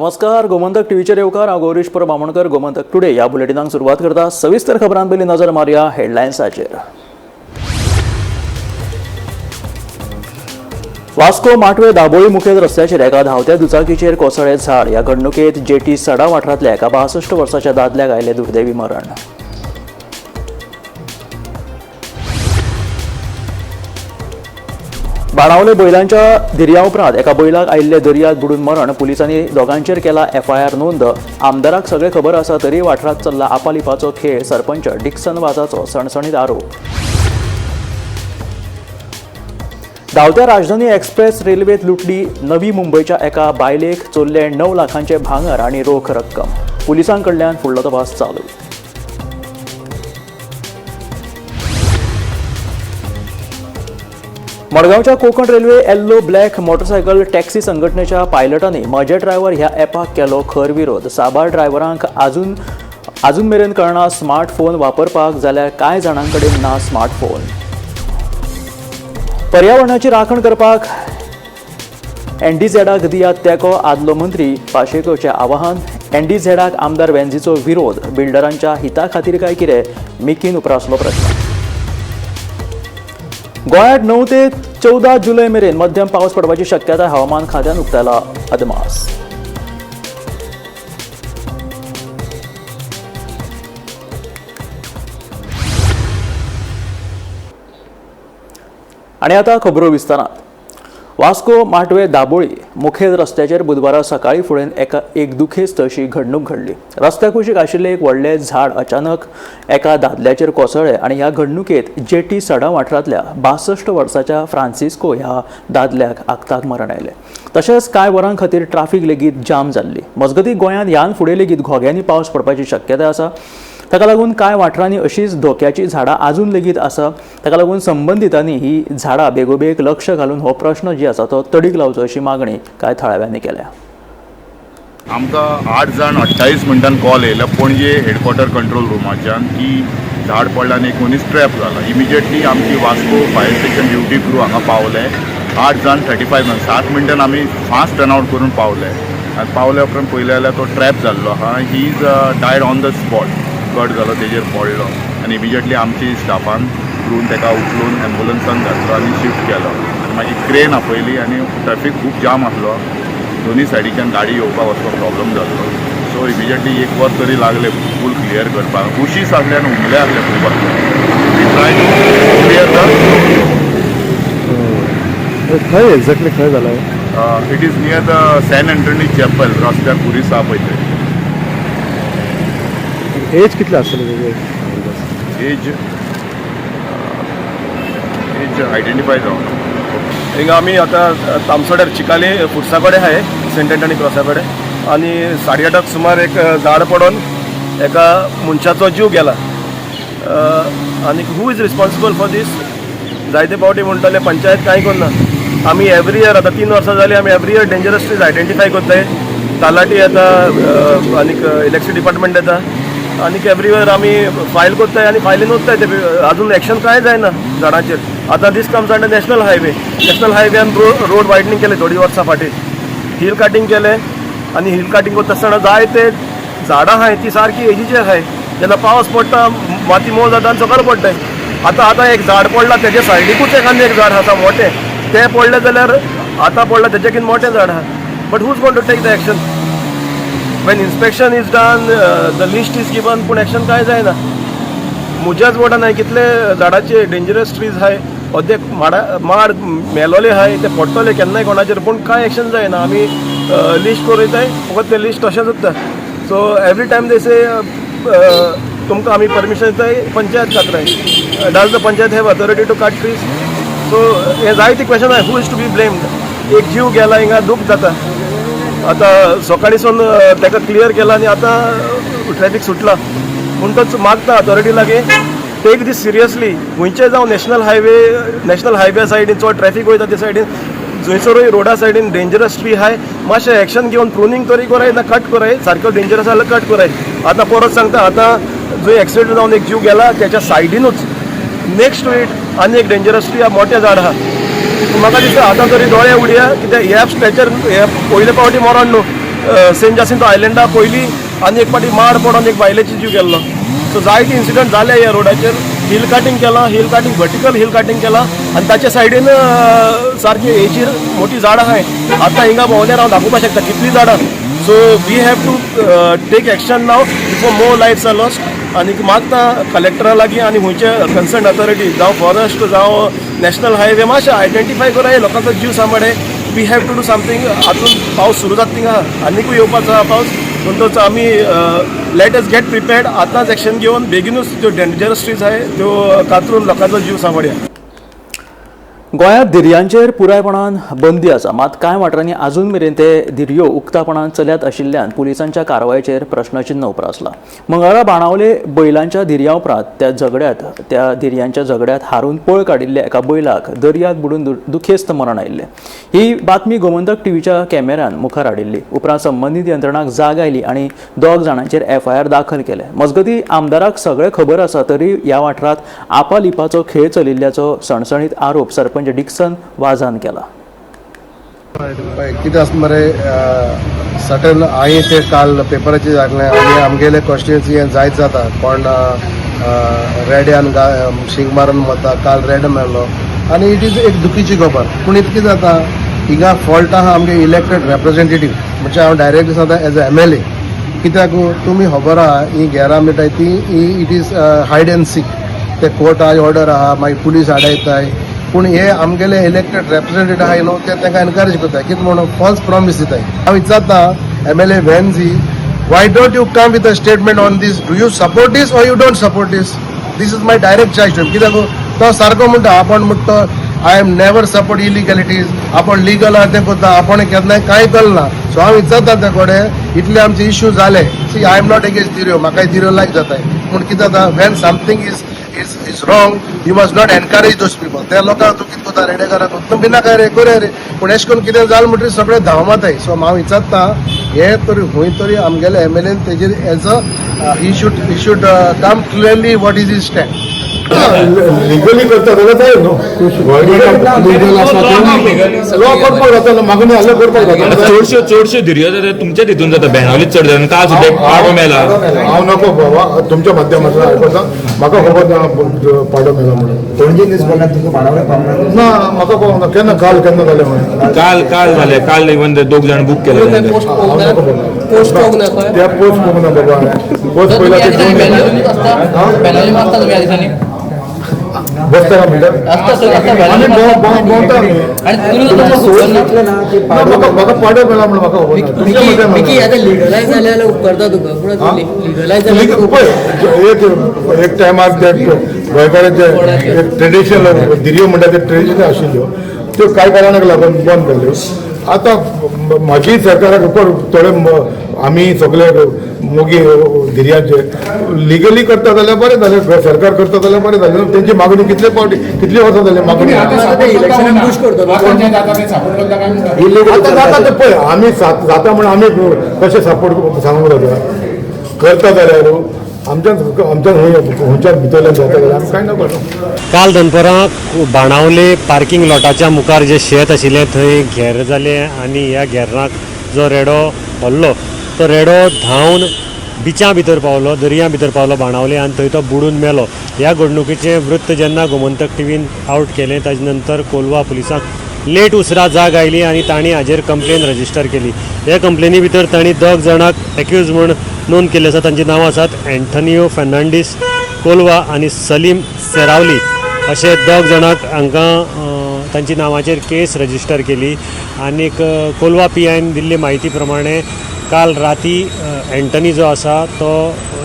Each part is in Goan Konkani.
नमस्कार, गोमंतक टीव्हीचेर येवकार. हांव गौरीश परब आमोणकर. गोमंतक टुडे ह्या बुलेटिनाक सुरवात करता. सविस्तर खबरां पयलीं नजर मारया हेडलायन्साचेर. वास्को माटवे दाबोळी मुखेल रस्त्याचेर एका धांवत्या दुचाकीचेर कोसळ्ळें झाड. ह्या घडणुकेत जेटी सडा वाठारांतल्या एका 62 वर्साच्या दादल्याक आयलें दुर्दैवी मरण. बाणावले बैलांच्या धिरया उपरांत एका बैलाक आयिल्ले दर्यात बुडून मरण. पुलिसांनी दोगांचेर केला एफआयआर नोंद. आमदाराक सगळें खबर आसा तरी वाठारांत चल्ला आपालिपाचो खेळ. सरपंच डिक्सन वाजाचो सणसणीत आरोप. धांवत्या राजधानी एक्सप्रेस रेल्वेत लुटली. नवी मुंबयच्या एका बायलेक चोरले 9 लाखांचे भांगर आनी रोख रक्कम. पुलिसां कडल्यान फुडलो तपास चालू. मडगांवच्या Konkan railway yellow black motorcycle taxi संघटनेच्या पायलटांनी म्हजे ड्रायव्हर ह्या ॲपाक केलो खर विरोध. साबार ड्रायव्हरांक अजून अजून मेरेन कळना स्मार्टफोन वापरपाक, जाल्यार कांय जाणां कडेन ना स्मार्टफोन. पर्यावरणाची राखण करपाक एनडीझेडाक दियात तेंको. आदलो मंत्री पाशेकोचें आवाहन. एनडीझेडाक आमदार वेन्झीचो विरोध. बिल्डरांच्या हिता खातीर काय कितें, मिकीन उप्रासलो प्रश्न. गोंयांत 9 ते 14 जुलय मेरेन मध्यम पावस पडपाची शक्यताय. हवामान खात्यान उक्तायला अदमास. आनी आतां खबरो विस्तारात. वास्को माटवे दाबोळी मुखेल रस्त्याचेर बुधवारा सकाळी फुडें एक दुखेस्त अशी घडणूक घडली. रस्त्या कुशीक आशिल्लें एक व्हडलें झाड अचानक एका दादल्याचेर कोसळ्ळें आनी ह्या घडणुकेत जेटी सडा वाठारांतल्या 62 वर्साच्या फ्रांसिस्को ह्या दादल्याक आक्ताक मरण आयलें. तशेंच कांय वरां खातीर ट्राफीक लेगीत जाम जाल्ली. मजगतीं, गोंयांत ह्यान फुडें लेगीत घोग्यांनी पावस पडपाची शक्यताय आसा. ताका लागून कांय वाठारांनी अशीच धोक्याची झाडां अजून लेगीत आसा. ताका लागून संबंदितांनी ही झाडां बेगोबेग लक्ष घालून हो प्रश्न जी आसा तो तडीक लावचो अशी मागणी कांय थळाव्यांनी केल्या. आमकां 8 जाण 28 मिनटान कॉल येयलो पणजे हेडक्वॉर्टर कंट्रोल रुमाच्यान की झाड पडला आनी एक मनीस ट्रॅप जाला. इमिजिएटली आमची Vasco fire station duty crew हांगा पावले. 8 जाण 35 मिनट, 7 मिनटान आमी फास्ट टर्नआउट करून पावले आनी पावल्या उपरांत पळयलें जाल्यार तो ट्रॅप जाल्लो आहा. He is died on the spot. Cut जालो, तेजेर पडलो आनी इमिजिएटली आमची स्टाफान क्रून ताका उखलून एम्बुलन्सान घातलो आनी शिफ्ट केलो आनी मागीर क्रेन आपयली आनी ट्रॅफीक खूब जाम आसलो. दोन्ही सायडीच्यान गाडी येवपाक वचपाक प्रॉब्लम जाल्लो. सो इमिजिएटली एक वर तरी लागले फूल क्लियर करपाक. बुशीस आसले आनी हुमले आसले खूब आसले. We try to clear the खंय एक्झॅक्टली, खंय जाला? It is near the Saint Anthony Chapel, रस्त्यार पुलीस आहा पळय थंय. एज कितले आसतले तेजे? एज एज आयडेंटिफाय जावना. हिंगा आमी आतां तामसोड्यार चिकाली फुडसा कडेन आहाय, सेंट एंटनी क्रॉसा कडेन, आनी 8:30 सुमार एक झाड पडोन एका मनशाचो जीव गेला. आनी who is responsible for this? जायते फावटी म्हणटले पंचायत कांय करना. आमी एवरी इयर, आतां 3 वर्सां जालीं, आमी every year dangerous trees identify करताय. तलाठी येता आनीक इलेक्ट्रिसिटी डिपार्टमेंट येता आनीक एवरी इयर आमी फायल करताय आनी फायलीन वताय ते. अजून एक्शन कांय जायना झाडांचेर. आतां this comes under national highway. National हायवेन road widening केलें थोडीं वर्सां फाटीं, हिल कटिंग केलें आनी हिल कटिंग करता आसतना जायते झाडां आहाय ती सारकी एजीची आहाय. जेन्ना पावस पडटा, माती मोव जाता आनी सकयल पडटाय. आतां आतां एक झाड पडलां, तेजे सायडीकूच एखादें एक झाड आसा मोटें. तें पडलें जाल्यार आतां पडलां तेच्याकीन मोटें झाड आहा. But who's gonna to take the action? When inspection is done, the list is given, पूण एक्शन कांय जायना. म्हज्याच वॉर्डान हांवें कितले झाडाचे डेंजरस ट्रीज आहाय, अर्दे माडा माड मेलोले आहाय, ते पडटले केन्नाय कोणाचेर, पूण कांय एक्शन जायना. आमी लिस्ट बरयताय, फकत तें लिस्ट तशेंच उरता. So every time they say तुमकां आमी परमिशन दिताय, panchayat कातराय. Does the panchayat have authority to cut trees? So हे जायते क्वेश्चन आहाय. Who is to be blamed? एक जीव गेला हिंगा, दूख जाता. आतां सकाळीसून ताका क्लियर केला आनी आतां ट्रॅफीक सुटला. म्हणटच मागता अथॉरिटी लागीं, take this seriously. खंयचे जावं नॅशनल हायवे, नॅशनल हायवे सायडीन चड ट्रॅफीक वयता ते सायडीन, जंयसरूय रोडा सायडीन डेंजरस ट्री आहाय, मातशें एक्शन घेवन प्रुनींग तरी कराय ना कट कराय. सारको डेंजरस जाल्यार कट कराय. आतां परत सांगता, आतां जंय एक्सिडंट जावन एक जीव गेला त्याच्या सायडीनूच नेक्स्ट टू it आनी एक डेंजरस ट्री मोठें झाड आहा. म्हाका दिसता आतां तरी दोळे उडया, कित्याक ह्या स्ट्रेचर हे पयले फावटी मरण न्हू. सेंट जासिंतो आयलंडा पयलीं आनी एक फावटी माड पडोन एक बायलेची जीव गेल्लो. सो जायते इन्सिडंट जाले ह्या रोडाचेर. हिल काटींग केलां, hill cutting, vertical hill cutting केलां आनी ताच्या सायडीन सारकी हेचीर मोठी झाडां आहाय. आतां हिंगा भोंवल्यार हांव दाखोवपाक शकता कितलीं झाडां. So we have to take action now before more lives are lost. आनी मागता कलेक्टरा लागीं आनी खंयचे कन्सर्न अथॉरिटी, जावं फॉरेस्ट जावं नॅशनल हायवे, मातशें आयडेंटिफाय करा, हे लोकांचो जीव सांबाळे. We have to do something. आजून पावस सुरू जाता थिंगा, आनिकूय येवपाचो आहा पावस. म्हणटच आमी let us get prepared. आतांच एक्शन घेवन बेगिनूच त्यो डेंजरस ट्रीज आहाय त्यो कातरून लोकांचो जीव सांबाळया. गोंयांत धिरयांचेर पुरायपणान बंदी आसा. मात कांय वाठारांनी अजून मेरेन ते धिरयो उक्तापणान चलत आशिल्ल्यान पुलिसांच्या कारवायेचेर प्रश्नचिन्न उप्रासला. मंगळारा बाणावले बैलांच्या धिरया उपरांत त्या धिरयांच्या झगड्यांत हारून पळ काडिल्ल्या एका बैलाक दर्यांत बुडून दुखेस्त मरण आयिल्लें. ही बातमी गोमंतक टीव्हीच्या कॅमेऱ्यान मुखार हाडिल्ली. उपरांत संबंदीत यंत्रणांक जाग आयली आनी दोग जाणांचेर एफआयआर दाखल केले. मजगतीं, आमदाराक सगळें खबर आसा तरी ह्या वाठारांत आपालिपाचो खेळ चलिल्ल्याचो सणसणीत आरोप सरपंच डिक्सन वाजान केला. पळय कितें आसा मरे, सर्टन हांवें ते काल पेपराचेर दाखलें आनी आमगेले कॉन्स्टिट्युएन्सी हें जायत जाता. कोण रेड्यान शींग मारून वता, काल रेडो मेलो आनी it is एक दुखीची खबर. पूण इतकें जाता, हिंगा फॉल्ट आहा आमगे इलेक्टेड रेप्रेझेंटेटीव. म्हणजे हांव डायरेक्टली सांगता एज अ एमएलए, कित्याक तुमी खबर आहा ही घेरां म्हणटाय ती it is hide and seek. ते कोर्टा ऑर्डर आहा, मागीर पुलीस आडायताय. पूण हे आमगेले इलेक्टेड रेप्रेझेंटेटिव्ह आहाय न्हू, ते तांकां एनकरेज करताय. कितें म्हणून फॉल्स प्रॉमीस दिताय. हांव विचारता MLA Venzy, why don't you come with a statement on this? Do you support this or you don't support this? This is my direct charge. कित्याक तो सारको म्हणटा, आपण म्हणटा I am never support illegalities, आपण लिगल आहा तें करता, आपण केन्नाय कांय करना. सो हांव विचारता त्या कडेन, इतले आमचे इश्यू जाले. See, I am not against धिरयो, म्हाकाय धिरयो लायक जाताय. पूण कितें जाता, when something is wrong, you must not encourage those people. त्या लोकांक तूं कितें करता, रेडेकारांक तूं भिनाका रे, करया रे. पूण एशें करून कितें जालें म्हणटकीर सगळे धांव माताय. सो हांव विचारता, हे तरी खंय तरी आमगेले एमएलएन तेजेर as a he should come clearly what is his stand. Legally करता जाल्यार जाय न्हू, लिगल आसा ते लॉ करपाक जाता न्हू, मागणी जाल्यार करपाक जाता. चडश्यो चडश्यो धिरयो जाता तुमच्याच हितून जाता, बेनावलीत चड जाता. काल सुद्दां एक पाडो मेला. हांव नको बाबा, तुमच्या माध्यमांतल्यान आयकता. म्हाका खबर ना पाडो मेला म्हणून. पणजे न्यूज पडला तुमकां बाणावले पावना? ना, म्हाका कळना केन्ना, काल केन्ना जालें म्हणून. काल काल जालें, काल इवन दोग जाण बूक केले तांकां. हांव नको बाबा, त्या पोस्ट पळोवंक ना बाबा हांवें पोस्ट पयला ते बसता म्हणटा आमी भोंवता आमी. ना, म्हाका म्हाका पाडो मेला म्हणून म्हाका खबर ना. तुमच्या माध्यमांतल्यान. आता लिगलायज जाल्यार उपकारता तुका, पूण लिगलायज जाल्यार पळय, एक एक टायमार ते गोंयकारांचे एक ट्रेडिशनल धिरयो म्हणटा ते ट्रेडिशनल आशिल्ल्यो, त्यो कांय कारणाक लागून बंद जाल्यो. आतां म्हाजी सरकाराक थोडे आमी सगळे मोगी धिरयांचे लिगली करता जाल्यार बरें जालें, सरकार करता जाल्यार बरें जालें. तेंची मागणी कितले फावटी, कितली वर्सां जाली मागणी. इलेक्शनाक पुश करतो. आतां जाता ते पळय, आमी जाता म्हणून आमी कशें सपोर्ट सांगूंक जाता? करता जाल्यार आमच्यान आमच्यान खंयच्यान भितरल्यान जाता जाल्यार आमी कांय ना करता. काल दनपरां बाणावले पार्किंग लॉटाच्या मुखार जे शेत आशिल्लें थंय घेर जालें आनी ह्या घेराक जो रेडो हल्लो तो रेडो धांवन बिचां भितर पावलो, दर्या भितर पावलो बाणावले आनी थंय तो बुडून मेलो. ह्या घडणुकेचें वृत्त जेन्ना गोमंतक टिवीन आवट केलें, ताजे नंतर कोलवा पुलिसांक लेट उसरां जाग आयली आनी तांणी हाजेर कंप्लेन रजिस्टर केली. हे कंप्लेनी भितर तांणी दोग जाणांक एक्यूज म्हूण नोंद केल्ली आसा. तांची नांवां आसात एंथनियो फर्नांडीस कोलवा आनी सलीम सेरावली अशे दोग जाणांक हांकां तांची नांवाचेर केस रजिस्टर केली. आनीक कोलवा पीआयन दिल्ले म्हायती प्रमाणे काल राती एंटनी जो आसा तो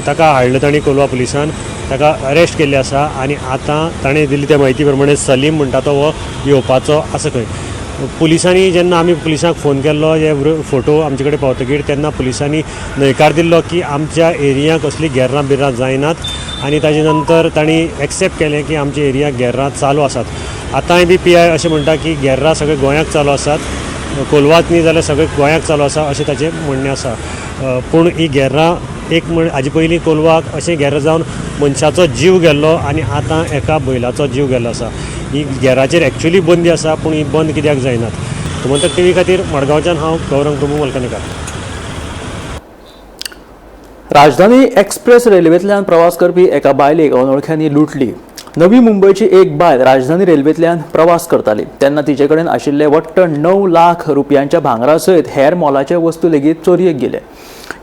ताका हाडलो तांणी, कोलवा पुलिसान ताका अरेस्ट केल्ले आसा आनी आतां ताणें दिल्ली त्या म्हायती प्रमाणे सलीम म्हणटा तो हो येवपाचो आसा खंय. पुलिसांनी जेन्ना आमी पुलिसांक फोन केल्लो, हे फोटो आमचे कडेन पावतकीर, तेन्ना पुलिसांनी न्हयकार दिल्लो की आमच्या एरियांत कसलीं गेर्रां बिर्रां जायनात आनी ताजे नंतर तांणी एक्सेप्ट केलें की आमच्या एरियाक गेर्रां चालू आसात. आतांय बी पीआय अशें म्हणटा की गेर्रां सगळे गोंयाक चालू आसात, कोलवात न्ही जाल्यार सगळे गोंयाक चालू आसा अशें ताचें म्हणणें आसा. पूण ही गेर्रां एक म्हण हाजे पयलीं कोलवाक अशें गेर्रां जावन मनशाचो जीव गेल्लो आनी आतां एका बैलाचो जीव गेल्लो आसा. ही गेराचेर एक्चुली बंदी आसा, पूण ही बंद कित्याक जायनात? गोमंतक टीव्ही खातीर मडगांवच्यान हांव गौरंग प्रभू मलकनीकार. राजधानी एक्सप्रेस रेल्वेंतल्यान प्रवास करपी एका बायलेक अनोळख्यांनी लुटली. नवी मुंबयची एक बायल राजधानी रेल्वेंतल्यान प्रवास करताली तेन्ना तिचे कडेन आशिल्ले वट्ट 9 लाख रुपयांच्या भांगरा सयत हेर मोलाचे वस्तू लेगीत चोरयेक गेले.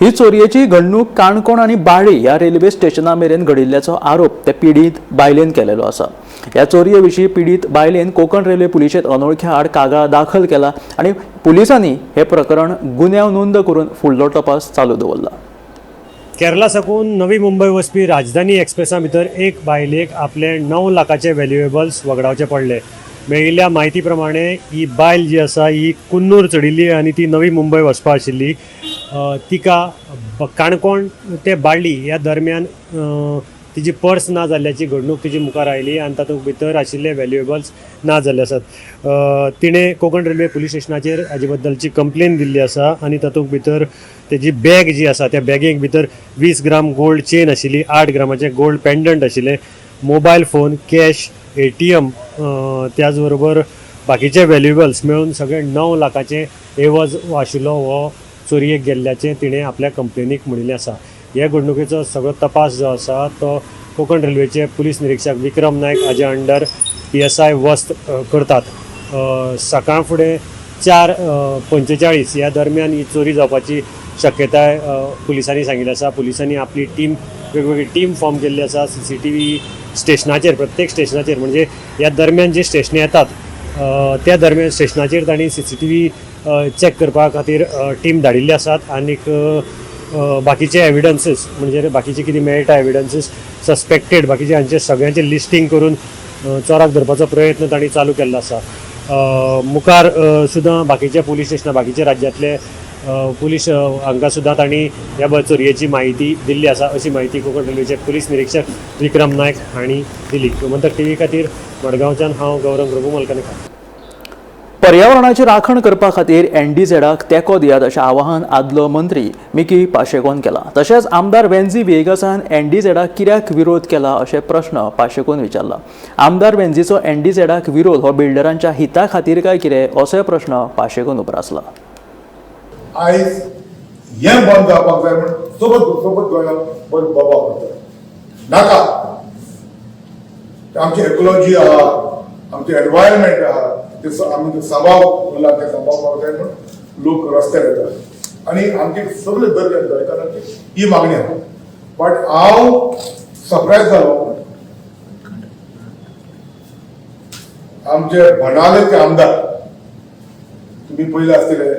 ही चोरयेची घडणूक काणकोण आनी बाळी ह्या रेल्वे स्टेशना मेरेन घडिल्ल्याचो आरोप ते पिडीत बायलेन केलेलो आसा. ह्या चोरये विशीं पिडीत बायलेन कोंकण रेल्वे पुलिशेंत अनोळख्या आड कागाळ दाखल केला आनी पुलिसांनी हे प्रकरण गुन्यांव नोंद करून फुडलो तपास चालू दवरला. केरला साकून नवी मुंबय वचपी राजधानी एक्सप्रेसा भितर एक बायलेक आपले 9 लाखाचे व्हॅल्युएबल्स वगडावचे पडले. मेळिल्ल्या म्हायती प्रमाणे ही बायल जी आसा ही कुन्नूर चडिल्ली आनी ती नवी मुंबय वचपा आशिल्ली. तिका काणकोण ते बाळ्ळी ह्या दरम्यान तिजी पर्स ना जाल्ल्याची घडणूक तिजी मुखार आयली आनी तातूंत भितर आशिल्ले व्हॅल्युएबल्स ना जाल्ले आसात. तिणें कोंकण रेल्वे पुलीस स्टेशनाचेर हाजे बद्दलची कंप्लेन दिल्ली आसा आनी तातूंत भितर तेजी बॅग जी आसा त्या बॅगेक भितर 20 ग्राम गोल्ड चेन आशिल्ली, 8 ग्रामाचें गोल्ड पेंडंट आशिल्लें, मोबायल फोन, कॅश, ATM, त्याच बरोबर बाकीचे व्हॅल्युएबल्स मेळून सगळे 9 लाखाचें एवज आशिल्लो हो चोरयेक गेल्ल्याचें तिणें आपल्या कंप्लेनीक म्हणिल्लें आसा. हे घडणुकेचो सगळो तपास जो आसा तो कोंकण रेल्वेचे पुलीस निरीक्षक विक्रम नायक हाजे अंडर PSI वस्त करतात. सकाळ फुडें 4:45 ह्या दरम्यान ही चोरी जावपाची शक्यताय पुलिसांनी सांगिल्ली आसा. पुलिसांनी आपली टीम, वेगवेगळी टीम फॉर्म केल्ली आसा. CCTV स्टेशनाचेर, प्रत्येक स्टेशनाचेर म्हणजे ह्या दरम्यान जी स्टेशनां येतात त्या दरम्यान स्टेशनाचेर तांणी CCTV check करपा खातीर टीम धाडिल्ली आसात आनीक बाकीचे एविडन्सीस म्हणजे बाकीचे कितें मेळटा एविडन्सीस सस्पेक्टेड बाकीचे हांचे सगळ्यांचे लिस्टींग करून चोराक धरपाचो प्रयत्न तांणी चालू केल्लो आसा. मुखार सुद्दां बाकीच्या पुलीस स्टेशनां, बाकीच्या राज्यांतले पुलीस हांकां सुद्दां तांणी ह्या चोरयेची म्हायती दिल्ली आसा अशी म्हायती कोंकण रेल्वेचे पुलीस निरीक्षक विक्रम नायक हांणी दिली. गोमंतक TV खातीर मडगांवच्यान हांव गौरव प्रभू मलकनेकार. पर्यावरणाची राखण करपा खातीर एनडीझेडाक तेंको दियात अशें आवाहन आदलो मंत्री मिकी पाशेकोन केला. तशेंच आमदार वेन्झी व्हिएगासान एनडीझेडाक कित्याक विरोध केला अशें प्रश्न पाशेकोन विचारला. आमदार वेन्झीचो एनडीझेडाक विरोध हो बिल्डरांच्या हिता खातीर काय कितें असोय प्रश्न पाशेकोन उप्रासला. आयज हें बंद जावपाक जाय म्हूण सोबत सोबत गोंयांत बरें बाबा करता नाका. आमची एक्लॉजी आहा, आमची एनवायरमेंट आहा, ते आमी सांबाळ उरला ते सांबाळपाक जाय म्हूण लोक रस्त्यार येतात आनी आमची सगळे दर गोंयकारांची ही मागणी आहा. बट हांव सरप्रायज जालो, आमचे बाणावलेचे आमदार तुमी पयले आसतले,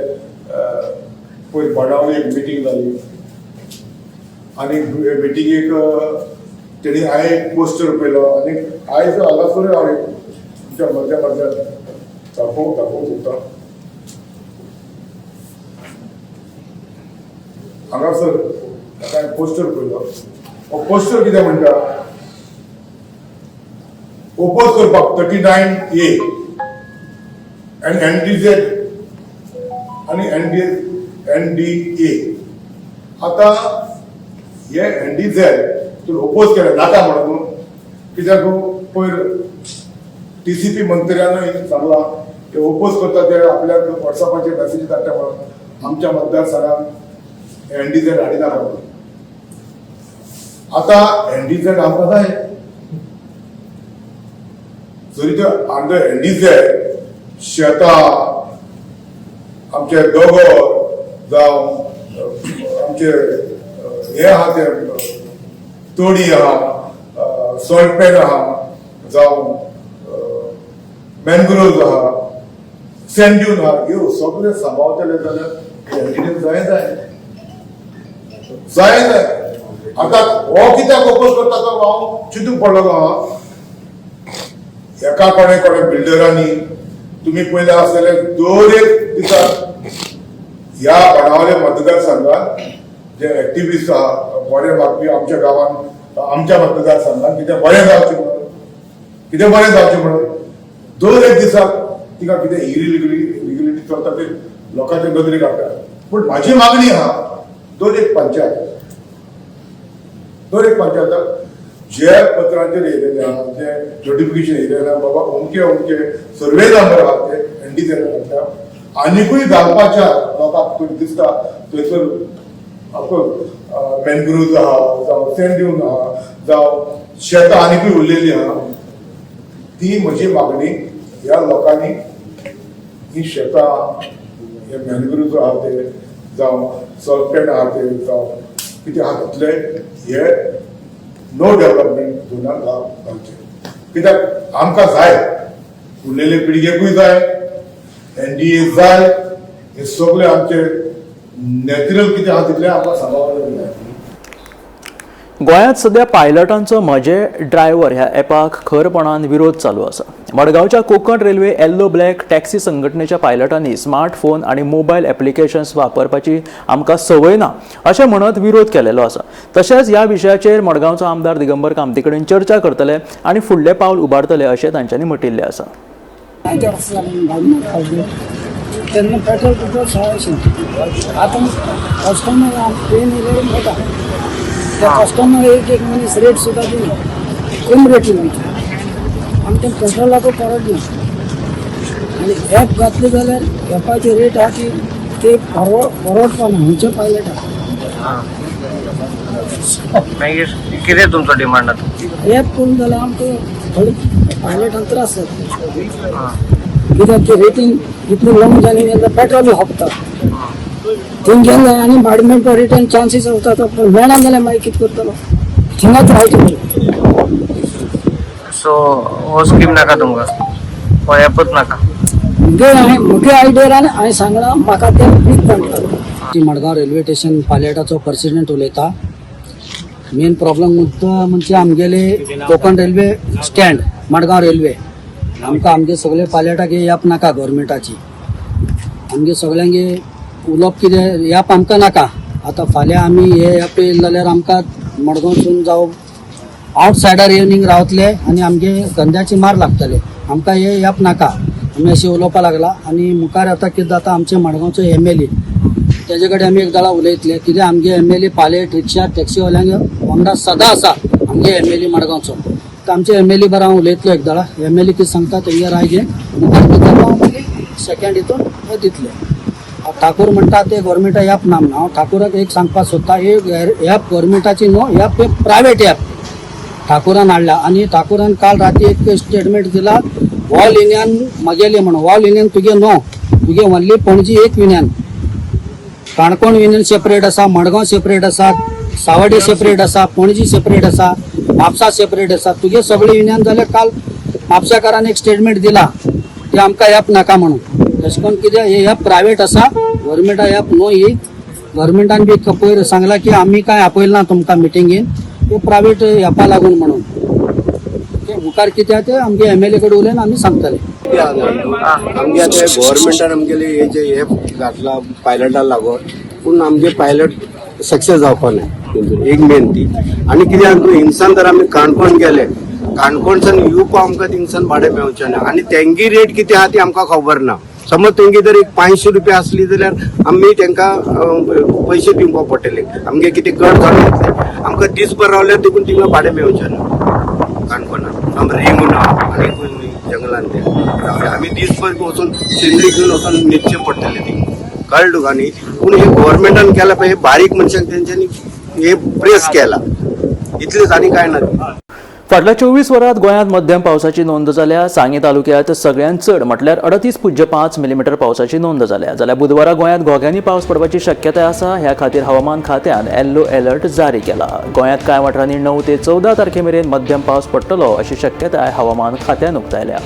पयर बाणावले एक मिटींग जाली आनी मिटिंगेक तेणी हांवें एक पोस्टर पळयलो आनी आयज हांगासर हांव तुमच्या मर्द्या मर्द्या दाखोवंक दाखोवंक सोदता. हांगासर हांवें पोस्टर पळयलो. हो पोस्टर कितें म्हणटा, ओपोज करपाक 39A आनी NDZ आनी NDA. आतां हे NDZ तुवें ओपोज केलें नाका म्हणून कित्याक पयर TCP मंत्र्यानूय सांगलां ते ओपोज करता ते आपल्याक वॉट्सॅपाचेर मॅसेज धाडटा म्हणून आमच्या मतदारसंघात NDZ हाडिना म्हणून. आतां NDZ आमकां जाय जरी ते अंडर NDZ शेतां, आमचे दोंगर जावं आमचे हे आहा ते तोडी आहा, सॉल्ट पॅन आहा, जावं मॅनग्रोव्ज आहा, सँड ड्यून आहा, ह्यो सगळे सांबाळटले जाल्यार एनडीझेड जाय जाय जाय जाय. आतां हो कित्याक ओपोज करता तो हांव चिंतूंक पडलेलो आहा. एका कोणे कोणे बिल्डरांनी तुमी पयले आसतले दर एक दिसा ह्या बाणावले मतदारसंघात जे एक्टिविस्ट आहा बरे मागपी आमच्या गांवांत आमच्या मतदारसंघात कितें बरें जावचें म्हणून, कितें बरें जावचें म्हणून दर एक दिसाक तिका कितें इरिलिगलिटी चलता ते लोकांच्या नदरेक हाडटा. पूण म्हाजी मागणी आहा दर एक पंचायत, दर एक पंचायताक जे पत्रांचेर येयलेले आहा, जे नोटिफिकेशन येयलेले आहा बाबा अमके अमके सर्वे नंबर आहा ते एनडीझेड घालता आनिकूय घालपाच्या लोकांक खंय दिसता थंयसर ऑफकोर्स मॅनग्रुव्ज आहा, जावं सँड ड्यून आहा, जावं शेतां आनिकूय उरलेलीं आहा, ती म्हजी मागणी ह्या लोकांनी ही शेतां, हे मॅनग्रुव्ज आहा ते, जावं सॉल्ट आहा ते, जावं कितें आहा तितले हे नो डेव्हलपमेंट झोनान घालचे. कित्याक आमकां जाय, उरलेले पिळगेकूय जाय, एनडीए जाय, हे सगळे आमचे नॅचरल कितें आहा तितलें आमकां सांबाळूंक जाय. गोंयांत सध्या पायलटांचो म्हजे ड्रायव्हर ह्या ॲपाक खरपणान विरोध चालू आसा. मडगांवच्या Konkan railway yellow black taxi संघटनेच्या पायलटांनी स्मार्टफोन आनी मोबायल एप्लिकेशन्स वापरपाची आमकां संवय ना अशें म्हणत विरोध केलेलो आसा. तशेंच ह्या विशयाचेर मडगांवचो आमदार दिगंबर कामती कडेन चर्चा करतले आनी फुडलें पावल उबारतले अशें तांच्यांनी म्हटिल्लें आसा. तेन्ना पेट्रोल पेट्रोल सवायशें, आतां कस्टमर ट्रेन येयल्यार वता, त्या कस्टमर एक एक मनीस रेट सुद्दां दिना, कमी रेटीन वयता, आमच्या पेट्रोलाको परवडना. आनी एप घातले जाल्यार एपाची रेट आहा की ते परवडपा ना खंयच्या पायलटाक. मागीर कितें तुमचो डिमांड आतां? एप करून जाल्यार आमकां थोडे पायलटांक त्रास जाता, कित्याक की रेटींग इतली लॉंग जाली जाल्यार पेट्रोलूय सोंपता, थंय गेले आनी भाडें मेळपा रिटर्न चान्सीस उरता, तो पूण मेळना जाल्यार मागीर कितें करतलो, थिंगाच रावचें पडलें. सो हो स्कीम नाका तुमकां, हो ॲपच नाका? मुगे मुगे आयडियान हांवें सांगलां, म्हाका तें वीक पडटा. मडगांव रेल्वे स्टेशन पायलटाचो प्रेसिडेंट उलयता. मेन प्रॉब्लम मुद्दो म्हणजे आमगेले Konkan railway stand Madgaon railway, आमकां आमगे सगळे पायलटाक हे ॲप नाका गव्हर्मेंटाची. आमगे सगळ्यांगे उलोवप कितें ॲप आमकां नाका. आतां फाल्यां आमी हे ॲप येयले जाल्यार आमकां मडगांवसून जावं आवटसायडर येवन रावतले आनी आमगे धंद्याची मार लागतले. आमकां हे ॲप नाका आमी अशें उलोवपाक लागला. आनी मुखार आतां कितें जाता, आमचे मडगांवचो एमएलए तेजे कडेन आमी एक दळा उलयतले, कितें आमगे एमएलए पायलट रिक्षा टॅक्सीवाल्यांक वांगडा सदां आसा आमगे एमएलए मडगांवचो. तर आमचे एमएलए बरो हांव उलयतलो एक दळा, एमएलए कितें सांगता तेंगे राय घेवन मुखार कितें जाता हांव मागीर सेकेंड हितून हें दितले. ठाकूर म्हणटा ते गव्हर्मेंटा ॲप ना म्हणून, हांव ठाकूराक एक सांगपाक सोदता, हे ॲप गव्हर्मेंटाची न्हू, ॲप एक प्रायवेट ॲप ठाकूरान हाडला. आनी ठाकूरान काल राती एक स्टेटमेंट दिला, ऑल युनियन म्हगेले म्हणून, ऑल युनियन तुगे न्हू, तुगे ओनली पणजी एक युनियन, काणकोण युनियन सेपरेट आसा, मडगांव सेपरेट आसा, सावडे सेपरेट आसा, पणजी सेपरेट आसा, म्हापसा सेपरेट आसा, तुगे सगळे युनियन जाल्यार काल म्हापशाकारान एक स्टेटमेंट दिला की आमकां ॲप नाका म्हणून. तशें करून कितें हे ॲप प्रायवेट आसा, गव्हर्मेंटा ॲप न्हू ही. गव्हर्मेंटान बी पयर सांगला की आमी कांय आपयलें ना तुमकां मिटिंगेन, ते प्रायवेट ॲपा लागून म्हणून. मुखार कितें आहा ते आमगे एमएलए कडेन उलयन आमी सांगतले. आमगे आतां गव्हर्मेंटान आमगेले हे जे ॲप घातला पायलटा लागून, पूण आमगे पायलट सक्सेस जावपा ना एक मेन ती. आनी कितें आहा हिंगसान जर आमी काणकोण गेले, काणकोणच्यान येवपा आमकां थिंगसान भाडें मेवचें ना आनी तेंगी रेट कितें आहा ती आमकां खबर ना. समज तेंगी जर एक 500 रुपया आसली जाल्यार आमी तेंकां पयशे दिवपाक पडटले, आमगे कितें कट जावन येतलें, आमकां दीसभर रावल्यार देखून थिंगा भाडें मेवचें ना काणकोणान, रिंगून आनी जंगलान ते आमी दीसभर वचून सिंदरी घेवन वचून न्हिदचें पडटलें थिंगा, कळ्ळें तुका न्ही. पूण हे गव्हर्मेंटान केलां पळय, हे बारीक मनशांक तेंच्यांनी हे प्रेस केला, इतलेंच आनी कांय ना. फाटल्या 24 वरांत गोंयांत मध्यम पावसाची नोंद जाल्या. सांगे तालुक्यांत सगळ्यांत चड म्हटल्यार 38.5 मिलीमीटर पावसाची नोंद जाल्या. जाल्यार बुधवारा गोंयांत घोग्यांनी पावस पडपाची शक्यताय आसा. ह्या खातीर हवामान खात्यान येल्लो अलर्ट जारी केला. गोंयांत कांय वाठारांनी 9 ते 14 तारखे मेरेन मध्यम पावस पडटलो अशी शक्यताय हवामान खात्यान उक्तायल्या.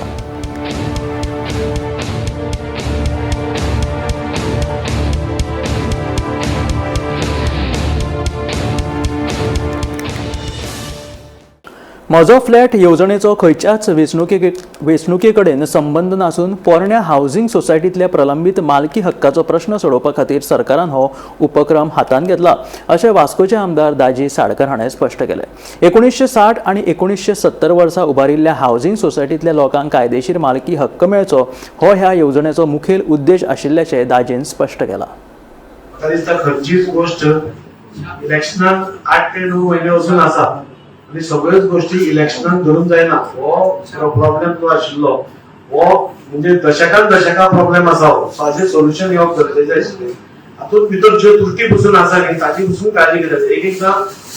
म्हजो फ्लॅट येवजणेचो खंयच्याच वेंचणुके कडेन संबंद नासून पोरण्या हावसिंग सोसायटींतल्या प्रलंबीत मालकी हक्काचो प्रश्न सोडोवपा खातीर सरकारान हो उपक्रम हातांत घेतला अशें वास्कोचे आमदार दाजी साडकर हाणें स्पश्ट केलें. 1960 आनी 1970 वर्सा उबारिल्ल्या हावसिंग सोसायटींतल्या लोकांक कायदेशीर मालकी हक्क मेळचो हो ह्या येवजणेचो मुखेल उद्देश आशिल्ल्याचें दाजीन स्पश्ट केलां. म्हाका दिसता खंयचीच गोश्ट इलेक्शनाक 8 ते 9 म्हयने वचून आसा आनी सगळ्योच गोष्टी इलेक्शनाक धरून जायना. हो प्रॉब्लेम जो आशिल्लो हो म्हणजे दशकान दशकां प्रॉब्लेम आसा हो, सो हाजेर सोल्युशन येवप गरजेचें आशिल्लें. हातूंत भितर ज्यो त्रुटी पसून आसा न्ही ताची पसून काळजी घेतात. एक एकदां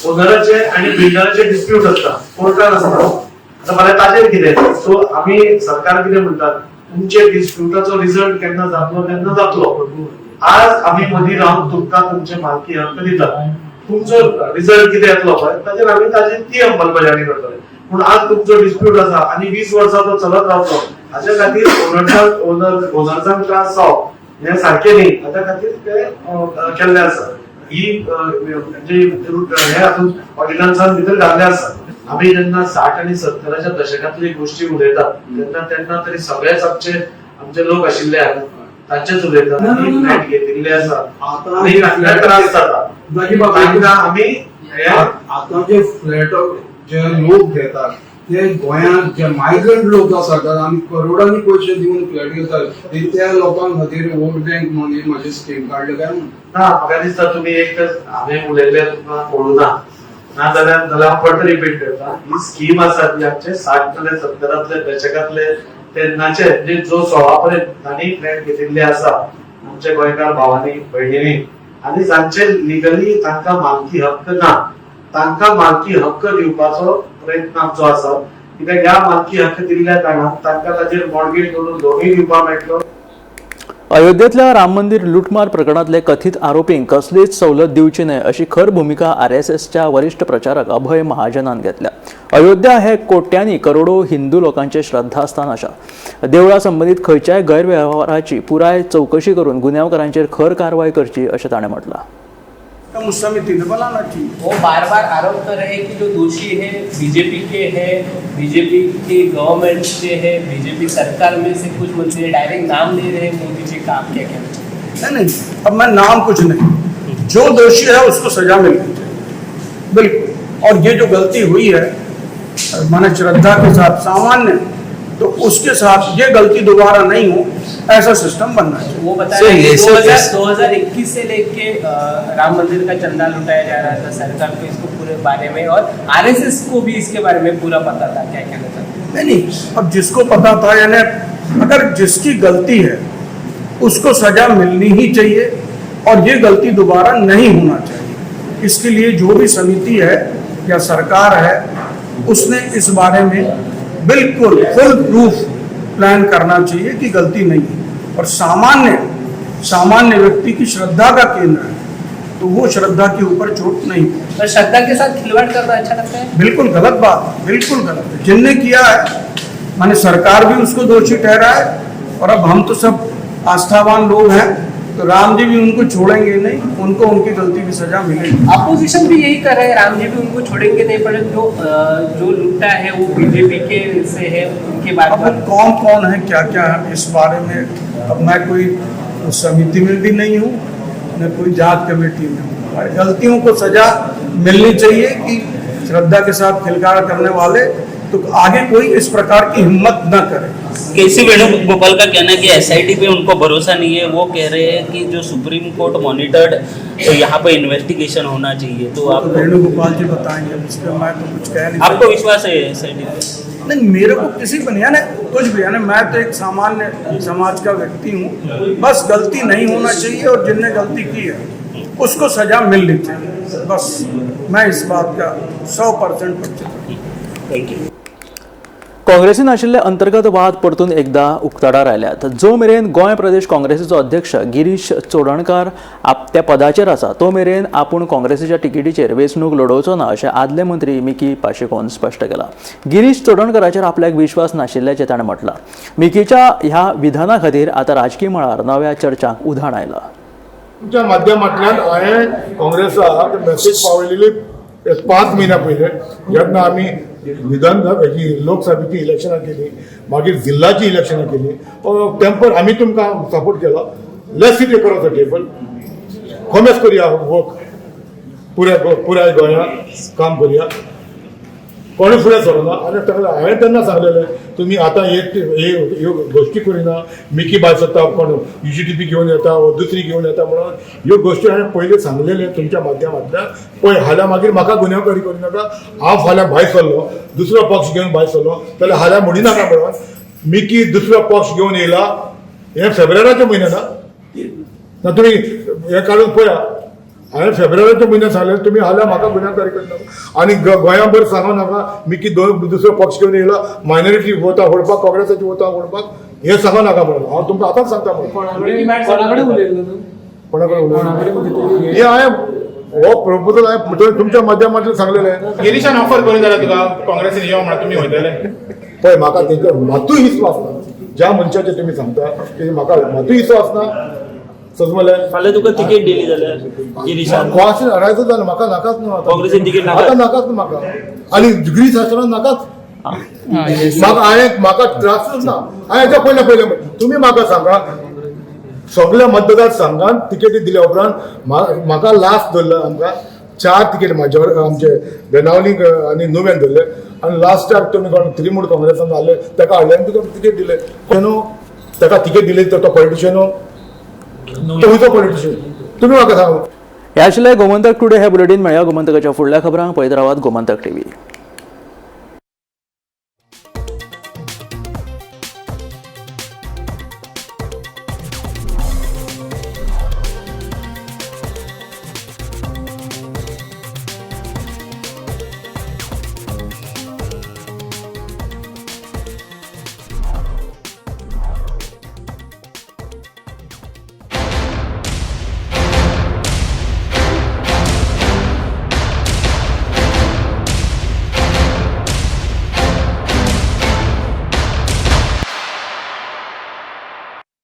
ओनराचे आनी बिल्डराचे डिस्प्यूट आसता, कोर्टान आसता. आतां फाल्यां ताचेर कितें, सो आमी सरकार कितें म्हणटात, तुमचे डिस्प्युटाचो रिजल्ट केन्ना जातलो तेन्ना जातलो. आज आमी मदीं रावन तुमकां तुमचे मालकी हक्क दितात, तुमचो रिजल्ट कितें येतलो पळय ताचेर आमी ताची ती अंमलबजावणी करतले. पूण आज तुमचो डिस्प्यूट आसा आनी 20 वर्सां तो चलत रावतलो, हाच्या खातीर ओनर्सांक त्रास जावप हें सारकें न्ही. हाच्या खातीर ते केल्लें आसा. ही म्हणजे हे हातूंत ऑर्डिनन्सान भितर घाल्लें आसा. आमी जेन्ना 60 आनी 70च्या दशकांतली गोश्टी उलयतात तेन्ना तेन्ना तरी सगळेच आमचे लोक आशिल्ले तांचेच उलयतात, फ्लॅट घेतिल्ले आसा आनी तांकां त्रास जाता. तांकां आमी आतां जे फ्लॅट जे लोक घेतात ते गोंयांत जे मायग्रंट लोक आसात आनी करोडांनी पयशे दिवन फ्लॅट घेतात, त्या लोकां खातीर वोट बँक म्हणून म्हाजी स्कीम काडली काय म्हणून ना. म्हाका दिसता तुमी एक तर हांवें उलयल्लें तुमकां कळूं ना, ना जाल्यार हांव परत रिपीट करता. ही स्कीम आसा ती आमचे 60 70 दशकांतले तेन्नाचे, म्हणजे जो 16 पर्यंत तांणी फ्लॅट घेतिल्ले आसा आमच्या गोंयकार भावांनी भयणींनी, आनी जांचे लिगली तांकां मालकी हक्क ना तांकां मालकी हक्क दिवपाचो प्रयत्न आमचो आसा. कित्याक ह्या मालकी हक्क दिल्ल्या कारणान तांकां ताचेर मॉर्गेज करून लोनूय दिवपाक मेळटलो. अयोध्येंतल्या राम मंदिर लुटमार प्रकरणांतले कथीत आरोपींक कसलीच सवलत दिवची न्हय अशी खर भुमिका आरएसएसच्या वरिश्ठ प्रचारक अभय महाजनान घेतल्या. अयोध्या हे कोट्यांनी करोडो हिंदू लोकांचे श्रद्धास्थान आसा. देवळा संबंदीत खंयच्याय गैरवेव्हाराची पुराय चवकशी करून गुन्यांवकारांचेर खर कारवाय करची अशें ताणें म्हटलां. समिति ने बनाना चाहिए। वो बार बार आरोप कर रहे हैं कि जो दोषी है बीजेपी के है, बीजेपी के गवर्नमेंट से है, बीजेपी सरकार में से कुछ मंत्री डायरेक्ट नाम ले रहे हैं मोदी जी का। आप क्या कहना चाहेंगे? नहीं नहीं, अब मैं नाम कुछ नहीं, जो दोषी है उसको सजा मिलनी चाहिए बिल्कुल। और ये जो गलती हुई है माने श्रद्धा के साथ सामान्य, तो उसके साथ ये गलती दोबारा नहीं हो ऐसा सिस्टम बनना चाहिए। वो बता रहे हैं 2021 से लेके राम मंदिर का चंदा लुटाया जा रहा था, सरकार को इसको पूरे बारे में और आरएसएस को भी इसके बारे में पूरा पता था। क्या कहना चाहते हैं? नहीं नहीं, अब जिसको पता था, यानी अगर जिसकी गलती है उसको सजा मिलनी ही चाहिए और ये गलती दोबारा नहीं होना चाहिए। इसके लिए जो भी समिति है या सरकार है उसने इस बारे में बिल्कुल फुल प्रूफ प्लान करना चाहिए कि गलती नहीं है। और सामान्य सामान्य व्यक्ति की श्रद्धा का केंद्र है, तो वो श्रद्धा के ऊपर चोट नहीं। तो श्रद्धा के साथ खिलवाड़ करना अच्छा लगता है? बिल्कुल गलत बात, बिल्कुल गलत है। जिनने किया है माने सरकार भी उसको दोषी ठहरा है, और अब हम तो सब आस्थावान लोग हैं, तो राम जी भी उनको छोड़ेंगे नहीं, उनको उनकी गलती की सजा मिलेगी। अपोजिशन भी यही कर रहे हैं, राम जी भी उनको छोड़ेंगे नहीं, पर जो लुटा है वो बीजेपी के से है, उनके बारे में अब कौन कौन है क्या क्या है इस बारे में अब मैं कोई समिति में भी नहीं हूँ न कोई जांच कमेटी में हूँ। गलतियों को सजा मिलनी चाहिए कि श्रद्धा के साथ खिलवाड़ करने वाले तो आगे कोई इस प्रकार की हिम्मत न करे। केसी वेणुगोपाल का कहना है कि एसआईटी पे उनको भरोसा नहीं है, वो कह रहे हैं कि जो सुप्रीम कोर्ट मॉनिटर्ड तो यहाँ पे इन्वेस्टिगेशन होना चाहिए। तो आप वेणुगोपाल जी बताएंगे, उस पर मैं तो कुछ कह नहीं। आपको विश्वास है एसआईटी पे? नहीं, मेरे को किसी पर नहीं, यानी कुछ भी, यानी मैं तो एक सामान्य समाज का व्यक्ति हूँ, बस गलती नहीं होना चाहिए और जिनने गलती की है उसको सजा मिलनी चाहिए, बस मैं इस बात का 100% पक्षधर हूँ। Thank you. काँग्रेसीन आशिल्ले अंतर्गत वाद परतून एकदा उक्ताडार आयल्यात. जो मेरेन गोंय प्रदेश काँग्रेसीचो अध्यक्ष गिरीश चोडणकार त्या पदाचेर आसा तो मेरेन आपूण काँग्रेसीच्या तिकेटीचेर वेंचणूक लडोवचो ना अशें आदले मंत्री मिकी पाशेकोन स्पश्ट केलां. गिरीश चोडणकाराचेर आपल्याक विश्वास नाशिल्ल्याचें ताणें म्हटलां. मिकीच्या ह्या विधाना खातीर आतां राजकी मळार नव्या चर्चांक उधाण आयलां. तुमच्या माध्यमांतल्यान हांवें काँग्रेसाक मॅसेज पावयलेली 5 म्हयन्या पयले, जेन्ना आमी विधानसभेची लोकसभेची इलेक्शनां केली, मागीर जिल्ल्याची इलेक्शनां केली, टेम्पर आमी तुमकां सपोर्ट केलो. Let's sit across the table, कोमेस करुया वर्क, पुराय गोंयांत काम करुया, कोणूय फुडें सरोना. आनी ताका हांवें तेन्ना सांगलेलें तुमी आतां ह्यो गोश्टी करिना, मिकी भायर सरता, कोण UGTP घेवन येता वो दुसरी घेवन येता म्हणून ह्यो गोश्टी हांवें पयलीं सांगलेल्यो तुमच्या माध्यमांतल्यान. पळय हाल्यां मागीर म्हाका गुन्यांवकारी करिनाका, हांव फाल्यां भायर सरलो दुसरो पक्ष घेवन भायर सरलो जाल्यार हाल्यां म्हणिनाका म्हणून मिकी दुसरो पक्ष घेवन येयला. हें फेब्रुवाराच्या म्हयन्या ना तुमी हें काडून पळया. हांवें फेब्रुवारीच्या म्हयन्यात सांगलें तुमी हाल्या म्हाका गुन्यांवकारी करनाका आनी गोंयांभर सांगो नाका मिकी दोन दुसरो पक्ष घेवन येयला मायनॉरिटी वोटां फोडपाक, काँग्रेसाची वोटां फोडपाक, हें सांगो नाका म्हणून हांव तुमकां आतांच सांगता म्हणून. कोणा कडेन उलयलो हे हांवें हो प्रपोजल हांवें तुमच्या माध्यमांतल्यान सांगलेलें. गिरीशान ऑफर करून जाल्यार तुका काँग्रेसीन यो म्हणून तुमी वयतले? पळय, म्हाका तेंचेर मातूय विस्वास ना. ज्या मनशाचे तुमी सांगता ते म्हाका मातूय विस्वास ना, समजले? फाल्यां तुका तिकेट दिली जाल्यार गिरीशान? क्वेश्चन अरायजच जालें, म्हाका नाकाच न्हू आतां. काँग्रेसीन तिकेट नाका? आतां नाकाच न्हू म्हाका आनी गिरीश आसतना नाकाच म्हाका. हांवें म्हाका त्रासच ना. हांवें हेच्या पयलें पयलें तुमी म्हाका सांगा, सगल्या मतदार संघान तिकेटी दिल्या उपरांत म्हाका लास्ट धरलो. आमकां 4 तिकेट म्हाज्या आमचे बेनावलीक आनी नुव्यान धरले आनी लास्टाक तुमी कोण त्रिमूड काँग्रेसान हाडले, ताका हाडले आनी तुका तिकेट दिले न्हू. ताका तिकेट दिली तर तो पॉलिटिशियन, तो खंयचो पॉलिटिशियन तुमी म्हाका सांगा. हे आशिल्ले गोमंतक टुडे हे बुलेटीन. मेळया गोमंतकाच्या फुडल्या खबरांक. पळयत रावात गोमंतक टीव्ही.